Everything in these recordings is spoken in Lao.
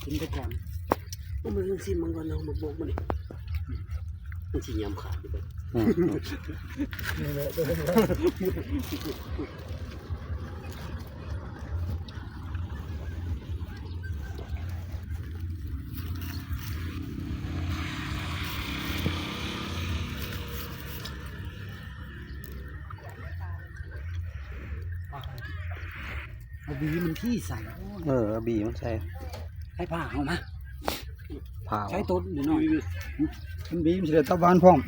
ກິນໄປກ່ອນ. ໂອ້ ມັນຊິມມັນກ່ອນເນາະ ໝາກບົກມັນນີ້ ມັນຊິຍຳຂາດຢູ່ເບິດ. ອືມ ເອົາບີມັນທີ່ໃສ່. ໂອ້ຍ ເອີ ເອົາບີມັນໃສ່. ໃຫ້ຜ່າເອົາມາ ຜ່າ ໃຊ້ຕົ້ນໜ້ອຍໆ ມັນບີມັນຊິໄດ້ຕັບຫວານພ້ອມ.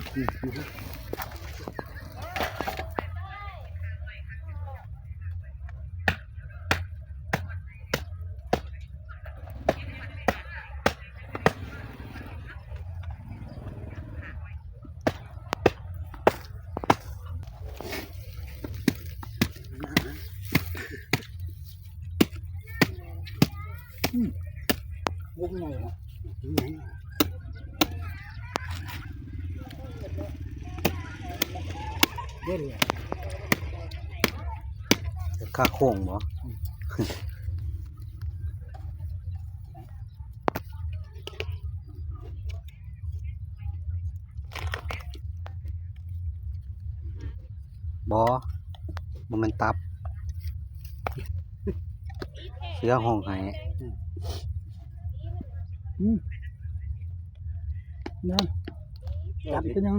ອືມ ບົກໃຫຍ່ເນາະ ເດັ່ນເລີຍ. ຄາໂຄ້ງບໍ? ອືມ. ບໍ່ ບໍ່ແມ່ນຕັບ ເສືອຮ້ອງໄຫ້. ອືມ ອືມ ຍັງ ຍັງ ເປັນຫຍັງ?